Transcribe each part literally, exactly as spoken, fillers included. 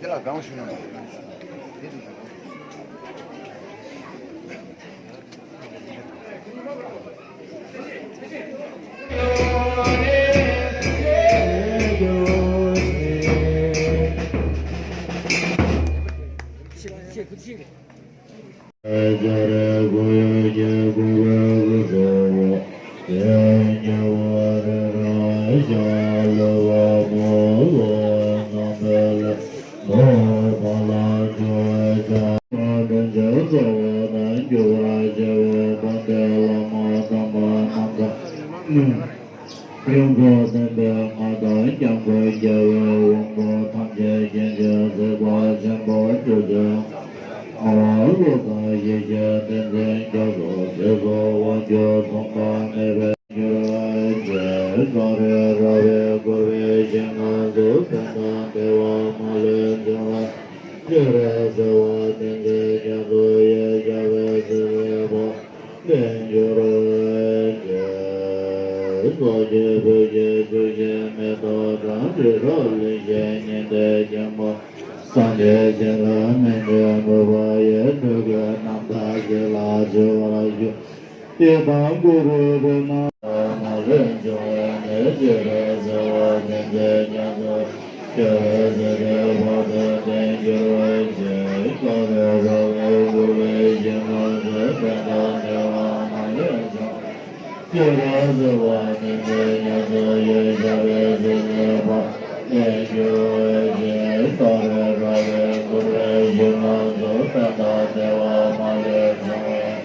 དེ་ལ་སྒང་ཞུ་ན། ཡོངས་སུ་ཟིན་པའི་ང་དང་སྐྱབས་མགོན་རྒྱལ་བའི་དབང་པོ་ཐམས་ཅད་མཁྱེན་ཅིང་གཟིགས་པ་ཆེན་པོ་རྗེ་བཙུན་སྒོ་བོ་ལོ་ཙཱ་ཡེ་ཤེས་བསྟན་འཛིན་རྒྱ་མཚོ་ཟས་སུ་དབང་སྒྱུར་མཚུངས་པ་མེད་པའི་འགྱུར་བའི་རྗེས་སུ་རེ་ར་བའི་མགུར་བའི་ཞིང་ཁམས་སུ་ཕན་དང་བདེ་བ་མ་ལུས་འབྱུང་བའི་སྤྱན་རས་གཟིགས་དབང་བསྟན་འཛིན་རྒྱ་མཚོ་ཡི་ཞབས་པད་སྲིད་པའི་བར། དཔལ་འབྱོར་རོལ་ཅིག །སོགས་ཀྱི་བུ་ཞིག་ཚུལ་བཞིན་མེ་ཏོག་དང་། དྲི་ཟར་ལེགས་བཤད་སྙན་ལྡན་སྙིང་པོ། སངས་རྒྱས་སྤྱན་ལ་སྨན་ལྡན་འབུལ་བ་ཡི། སྤྲུལ་སྐུའི་རྣམ་ཐར་ཞིག་ལ་བརྗོད་པར་ཞུ། ཡི་དམ་གུ་རུ་རིགས་རྣམས་མ་ལུས་འབྱུང་བའི་གནས། སྤྱན་རས་གཟིགས་དབང་བསྟན་འཛིན་རྒྱ་མཚོ། སྤྱན་རས་གཟིགས་དེ་བར་དུ་བརྟན་གྱུར་ཅིག །སྐུ་རིན་ཆེན་གྱི་མགུར་བའི་ཞིང་ཁམས་སུ། ཕན་དང་བདེ་བ་མ་ལུས་འབྱུང་བའི་སྤྱན་རས་གཟིགས་དབང་བསྟན་འཛིན་རྒྱ་མཚོ་ཡི་ཞབས་པད་སྲིད་པའི་བར། བརྟན་གྱུར་ཅིག །སྐུ་རིན་ཆེན་གྱི་མགུར་བའི་ཞིང་ཁམས་སུ། ཕན་དང་བདེ་བ་མ་ལུས་འབྱུང་བའི་སྤྱན་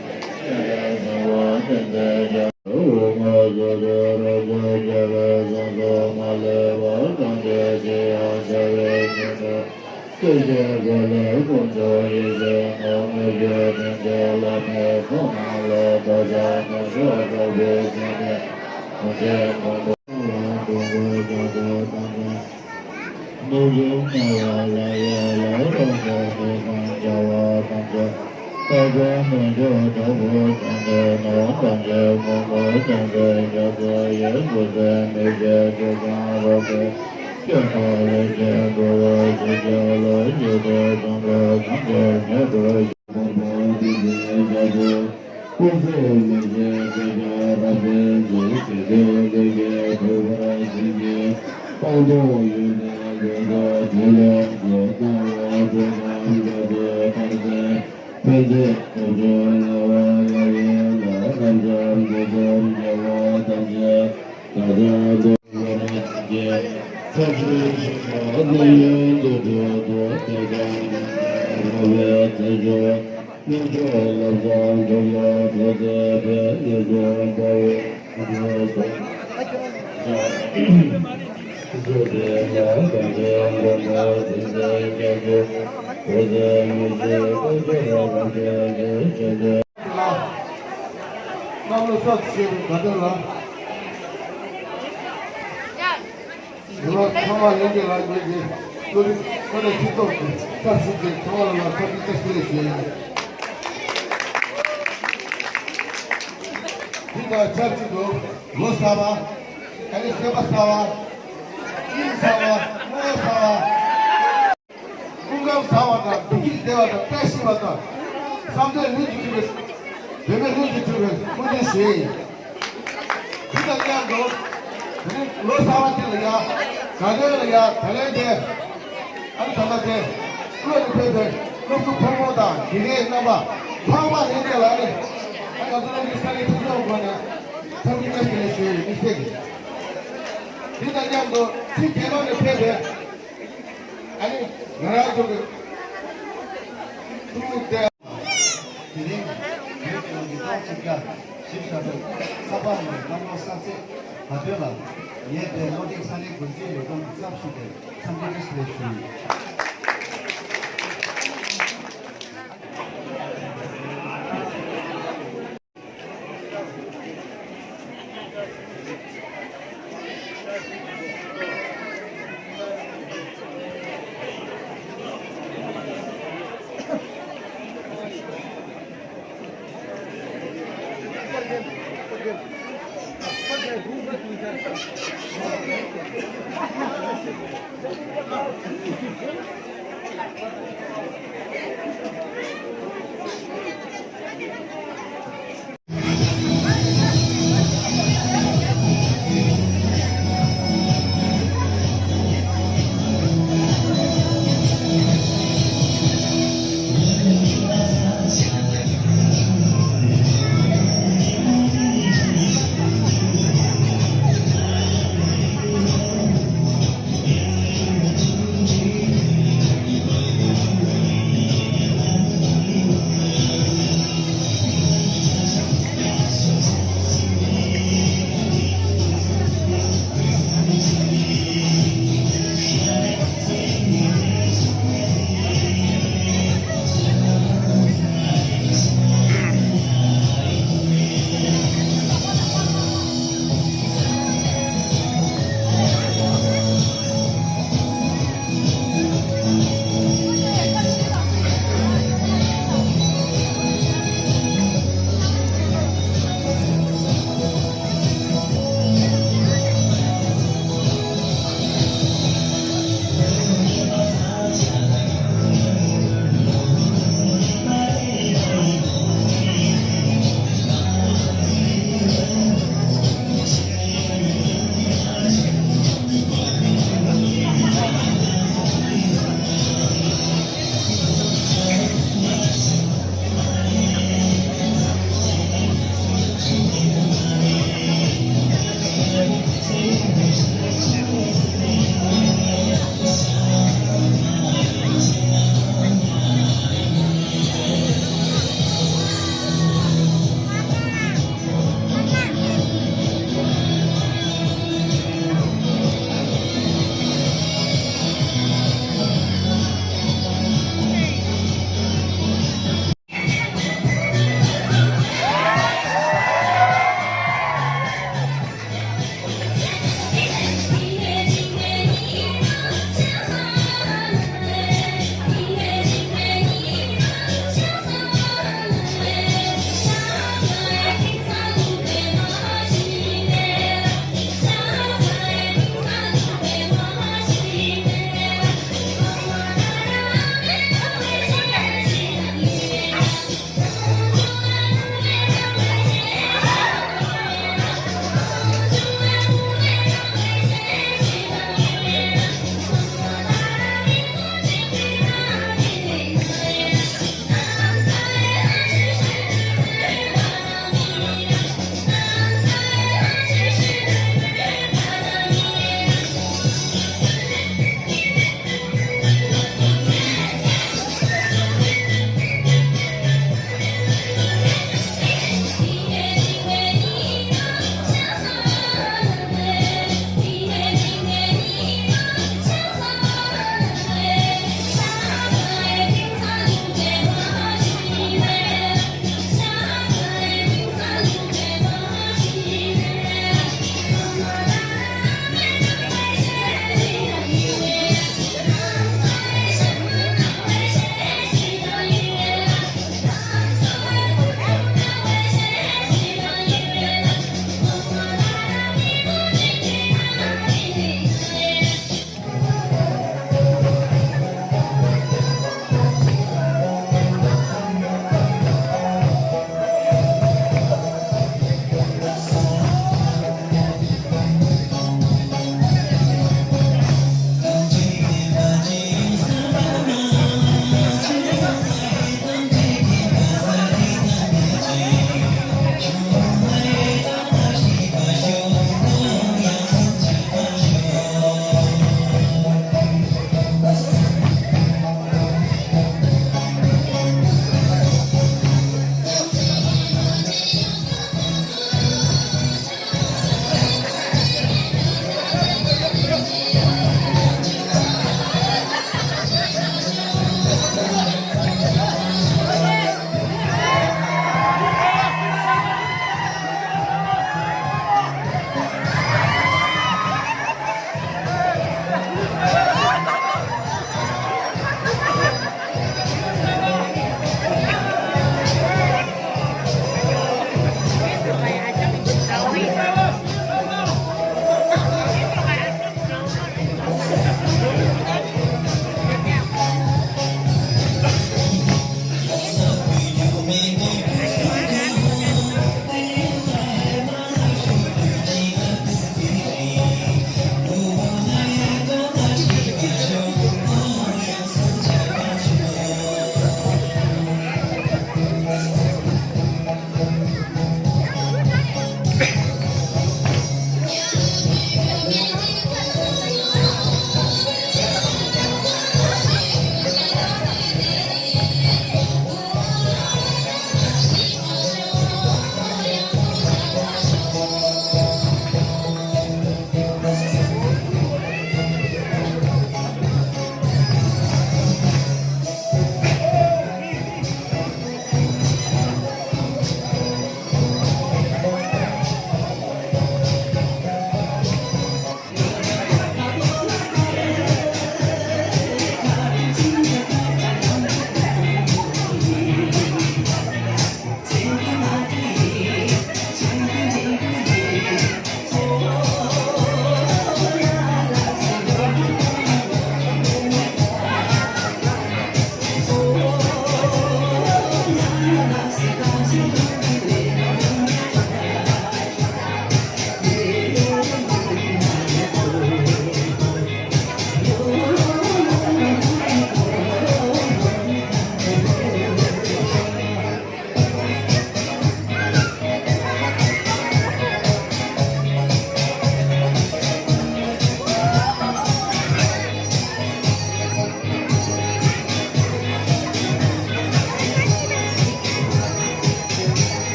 རས་གཟིགས་དབང་བསྟན་འཛིན་རྒྱ། དབུ་མ་སོ་སོའི་རང་བྱུང་རྒྱལ་བའི་གསུང་གསུམ་མ་ལུས་པ། གང་གི་ཕྱིར་ཡང་བྱ་བའི་ཆོས་སྒྲུབ་སྟེ། ཞེས་བཀོད་ལས་དཀོན་མཆོག་ཡེ་ཤེས་ཀྱི་དངོས་བརྒྱུད་བསྟན་བཅོས་བླ་མེད་ཁོ་ན་ལ། བདག་ཅག་ནུབ་ཕྱོགས་འབྲོག་པའི་སེམས་ཅན་ཐམས་ཅད་མགོན་པོ་ལ་འདུན་པའི་རྒྱ་མཚོ་ཐམས་ཅད། ནུབ་ཕྱོགས་སྨྲ་བ་ལ་ཡ་ལ་རོ་ཏོ་ནི་ཁང་བྱ་བ་ཐམས་ཅད། ད་ལྟ་ནུབ་ཕྱོགས་དྲག་པོ་ཚང་ནས་ནོར་ཐམས་ཅད་མགོན་པོ་བསྟན་འཛིན་རྒྱ་མཚོ་ཡི། སྐུ་ཚེ་མི་ཤིགས་དྲི་བཟང་རབ་ཏུ་སྐྱེད་པ་ལས་ཀྱི་འགྲོ་བ་ཇི་སྐད་ལ་ཡོད་དེ་ཚང་མ་ཐམས་ཅད་མེད་པར་མགོན་པོ་བསྟན་འཛིན་རྒྱ་མཚོ། སྐུ་ཚེ་མི་ཤིགས་དྲི་བཟང་རབ་ཏུ་འཇིག །ཇི་སྐད་ལས་ཀྱི་འགྲོ་བ་ཇི་སྐད་སྤངས་རྟོགས་ཡོད་དེ་ལས་དང་གྲོལ་ལམ་སོགས། གཙང་བ་སྤྲོས་བྲལ་རྒྱ་མཚོ་ཐམས་ཅད། ཕན་ཚུན་ཐོབ་བྱུང་སླ་བ་ལ་ཡིན་ལ། རབ་འབྱམས་སྒོ་གསུམ་རྒྱལ་བ་ཐམས་ཅད་ད་ལྟ་འགྲོ་བར་བགྱི། ཚར་གཅོད་ཞིང་ཁམས་ཀླུ་ཡི་འདུ་འཕྲིན་དུ། དེ་ཙམ་འགྲོ་བའི་ཚེ་མཆོག་རྣལ་འབྱོར་བསླབ་བྱ་འགྲུབ་ལ་འགྲོ་ཚེ་ཕན། ཡིད་སུན་འབར་བའི་གནམ་ལོ་གསར་ཞེས་པའི་དགའ་སྟོན་ལ། ཡུལ་ལྷ་ཚང་མ་ལྷན་རྒྱས་ལ་ངེད་ཀྱི་བློ་རིག་ཁོ་ནས་ཁྱེད་ཚོ་གི་ས་གཟིགས་ཀྱི་ཚང་མ་ལ་ལ་ཁ་ཏིག་ཏ་ཤི་རེ་ཞུ་ཡིན། དེ་དང་ཆབས་ཅིག་ཏུ་ལོ་གསར་པ། ད་ནི་སེམས་པ་གསར་པ། དབྱིངས་གསར་པ། སྨོན་ལམ་གསར་པ། སྐུ་ཁམས་བཟང་བ་དང་བདེ་སྐྱིད་བདེ་བ་དང་བཀྲ་ཤིས་པ་དང་། བསམ་དོན་ལྷུན་གྱིས་འགྲུབ་པའི་འབད་མེད་ལྷུན་གྱིས་གྲུབ་པའི་སྨོན་འདུན་ཞུ་ཡི་ཡིན། དེ་དང་མཉམ་དུ་དེ་རིང་ལོ་གསར་པ་དེ་ལ་ཡང་དགའ་སྟོན་ལ་ཡང་ད་ལན་དེ་ཨ་ནི་ད་ལྟ་དེ་བློ་ནས་ཕེབས་པའི་སློབ་ཕྲུག་ཕོ་མོ་དང་དགེ་རྒན་རྣམ་པ་ཚང་མ་ལྷན་རྒྱས་ལ་ཨ་ནི་ཨ་ང་ཚོ་རང་གི་ས་གནས་ཐུགས་སྣང་སྒོ་ནས་འཚམས་འདྲི་བཀྲ་ཤིས་བདེ་ལེགས་ཞུ་ཡི་ཡིན་ཟེར་གི། དེ་དང་མཉམ་དུ་ཁྲིམས་རྒྱལ་ནང་ནས་ཕེབས་པའི། ཨ་ནི་ང་རང་ཚོ་གི་ཐུགས་ལུགས་དེ། དེ་རིང་བོད་ཀྱི་ནང་གི་ཏོག་གཅིག་ཀ་ཞིབ་ཞབས་པའི་ས་པ་ནས་གནམ་ལོ་གསར་ཚེས་ག་དོན་ལ་ངས་དེ་བློ་གདེང་ས་གནས་དགོན་སྡེའི་ལས་ཁུངས་ཀྱི་ཚབ་ཞུས་ཏེ་འཚམས་འདྲི་བཀྲ་ཤིས་བདེ་ལེགས་ཞུ་ཡི།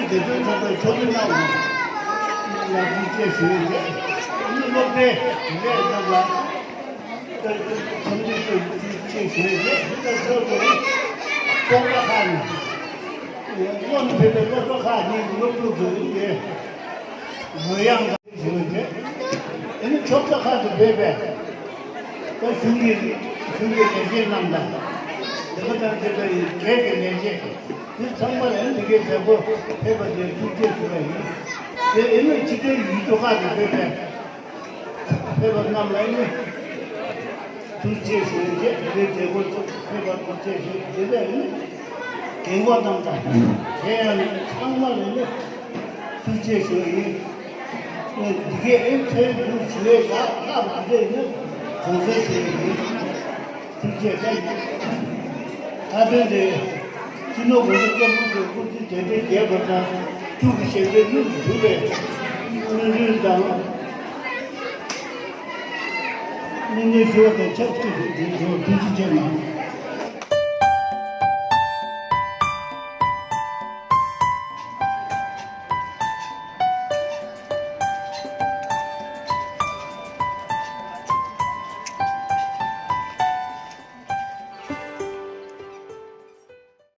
སྡེ་དཔོན་ཚོགས་པའི་ཚོགས་མི་རྣམས་ལ་ཐུགས་རྗེ་ཆེ་ཞུ་ཡི་རེད། ཨ་ནི་སློབ་གྲྭའི་དེ་འདྲའི་རྣམས་ལ་འཚམས་འདྲི་ཞུ་ཆེ་ཞུ་ཡི་རེད། འདི་ལྟར་ཚོགས་དུ་སློབ་གྲྭ་ཁག་ནས་སློབ་ནས་ཕེབས་པའི་སློབ་གྲྭ་ཁག་གཉིས་ཀྱི་སློབ་ཕྲུག་ཚོ་ཡིན་ཏེ། རོལ་དབྱངས་དང་ཞུ་བ་བྱས། དེ་ནི་ཕྱོགས་མཐའ་ཁག་ཏུ་ཕེབས་པའི་ད་གཞུང་གི་གཞུང་གི་ལས་བྱེད་རྣམས་དང་། དེ་ག་དང་དེ་ལྟ་བུའི་སྒེར་གྱི་ལས་བྱེད་དེ་ཚང་མ་ལ་འདི་གའི་མཛད་སྒོ་ཕེབས་པ་དེར་ཐུགས་རྗེ་ཆེ་ཞུ་བ་ཡིན། དེ་ཡིན་ན་ཕྱི་རྒྱལ་ཡུལ་གྲུ་ཁག་ཏུ་ཕེབས་པའི་ཕེབས་པ་རྣམས་ལ་ནི་ཐུགས་རྗེ་ཆེ་ཞུ་བ་བྱས། དེ་གའི་མཛད་སྒོ་ཚོ་ཕེབས་པར་ཐུགས་རྗེ་ཆེ་ཞུ། དེ་ལས་ནི་རྒན་གོག་རྣམས་དང་། དེ་ཡང་ཚང་མ་ལ་ནི་ཐུགས་རྗེ་ཆེ་ཞུ་ཡིན། འདི་གའི་ཨེ་ཚོའི་འདུག་ཞུ་བའི་ལག་ལག་འདི་གའི་ནི་གོང་ཚོད་ཞུ་ཡིན། ཐུགས་རྗེ་ཆེ། ད་དོན་དེ་སྤྱི་ནོར་གོང་ས་སྐྱབས་མགོན་གྱི་སྐུ་ཚེ་བརྒྱ་ཆ་བརྒྱ་འབར་དང་། ཐུགས་ཀྱི་བཞེད་དོན་མྱུར་དུ་འགྲུབ་པའི་སྨོན་འདུན་དང་། སྨོན་འདུན་ཞུ་བ་དང་ཆབས་ཅིག་ཏུ་དེ་ཚོ་ཐུགས་རྗེ་ཆེ་གནང་།